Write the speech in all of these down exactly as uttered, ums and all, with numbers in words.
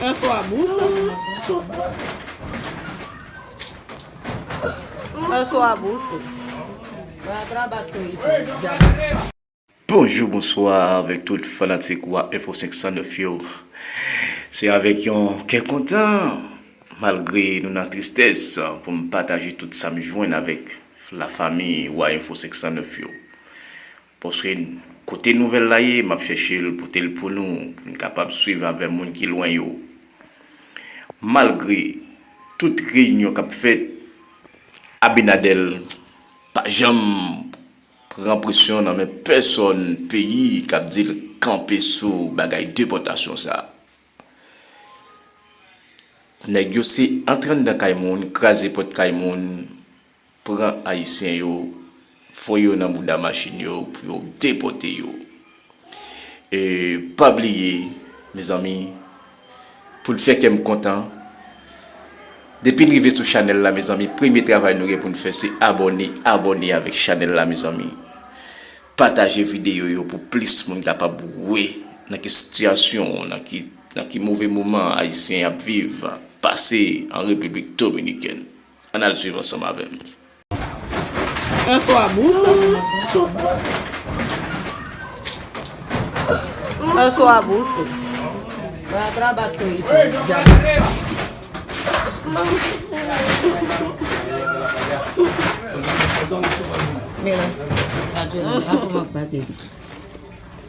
Answa bous. Answa bous. Ba trabajo y diablo. Bonjou, bonswa avèk tout fanatik Wa Enfo senk san nèf yo. Se avèk yon kè kontan, malgre nou nan tristès, pou m pataje tout sa m jwenn avèk lafanmi Wa Enfo senk san nèf yo. Paske kote nouvèl la ye, m ap chèche l pote l pou nou, pou n kapab swiv avè moun ki lwen yo. Malgre tout reyinyon k ap fèt, Abinader pa janm pran presyon nan men pèsòn peyi k ap di l kanpe sou bagay depòtasyon sa. Nèg yo se antre anndan kay moun, kraze pòt kay moun, pran Ayisyen yo, voye yo nan bouda machin yo pou yo depòte yo. E pa bliye, mezanmi, pou n fè kè m kontan, depi n rive sou chanèl la, mezanmi, premye travay nou gen pou n fè, se abòne, abòne avèk chanèl la, mezanmi. Pataje videyo yo pou plis moun kapab wè nan ki sitiyasyon, nan ki, nan ki move moman Ayisyen ap viv, pase an Repiblik Dominikèn. Ann al swiv ansanm avè m. Answa bous. Answa bous. Ba trabajo y diablo. Mira, a tu, a tu papá que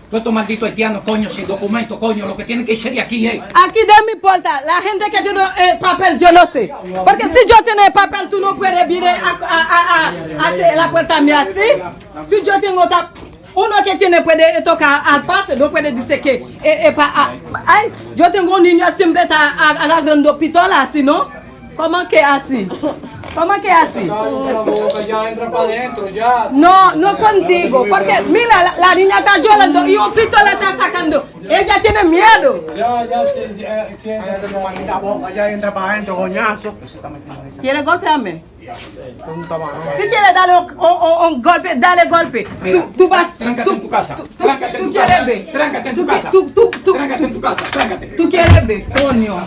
Todos estos malditos haitianos, coño, sin documento, coño, lo que tienen que irse de aquí, eh. Aquí de mi puerta, la gente que tiene eh, papel, yo no sé. Porque si yo tiene papel, tú no puedes venir a, a, a, a, a hacer la puerta mía así. Si yo tengo ta, uno que tiene puede eh, tocar al pase, no puede decir que eh, eh, pa, ah, ay, yo tengo un niño siempre está a- agarrando pistola así, ¿no? ¿Cómo que así? ¿Cómo que así? Cállate la boca, ya entra para adentro, ya. No, no contigo, porque mira, la, la niña está llorando y un pistola está sacando. Ella tiene miedo. Ya, ya, sí, sí, eh, sí, eh, Cállate tu maldita boca, ya entra para adentro, coñazo. ¿Quiere golpearme? Si quiere darle un, un, un, un golpe, dale golpe. Mira, tú, tú vas, tráncate tú, en tu casa, tú, tú, tráncate en tú tu quieres casa, ver. Tráncate en Tú tu qui- casa, tú, tú, tú, tráncate en tú, tu casa, tráncate. Tú quieres ver, coño.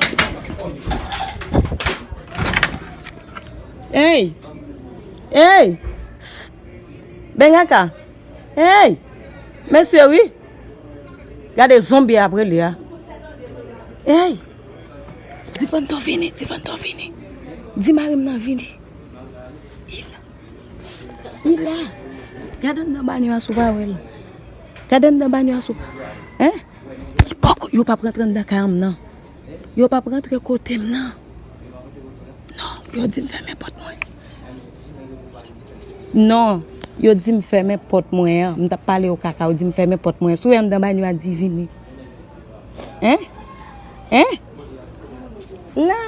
Ey! Ey! Psst! Ven acá! Ey! Mesye wi! Gade zonbi ap rele a. Ey! Di Vanto vini, di Vanto vini. Di mari m nan vini. Li la. Li la. Gade anndan banyo a si w pa wè l. Gade anndan banyo a si w pa. Hein? Li poko, yo p ap rantre anndan kay an m nan. Yo p ap rantre kote m nan. Non, yo di m fèmen pòt mwen. Non, yo di m fèmen pòt mwen an. M t ap pale yo kaka, yo di m fèmen pòt mwen an. Si w wè anndan banyo a di vini. Hein? Hein? La.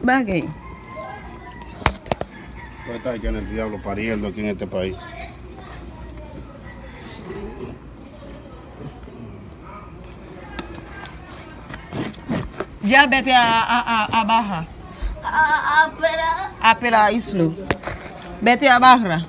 Bagay. Tú estás aquí en el diablo pariendo aquí en este país. Ya vete a, a, a, a bajar. A, a, a, espera. A, espera, Islo. Vete a bajar.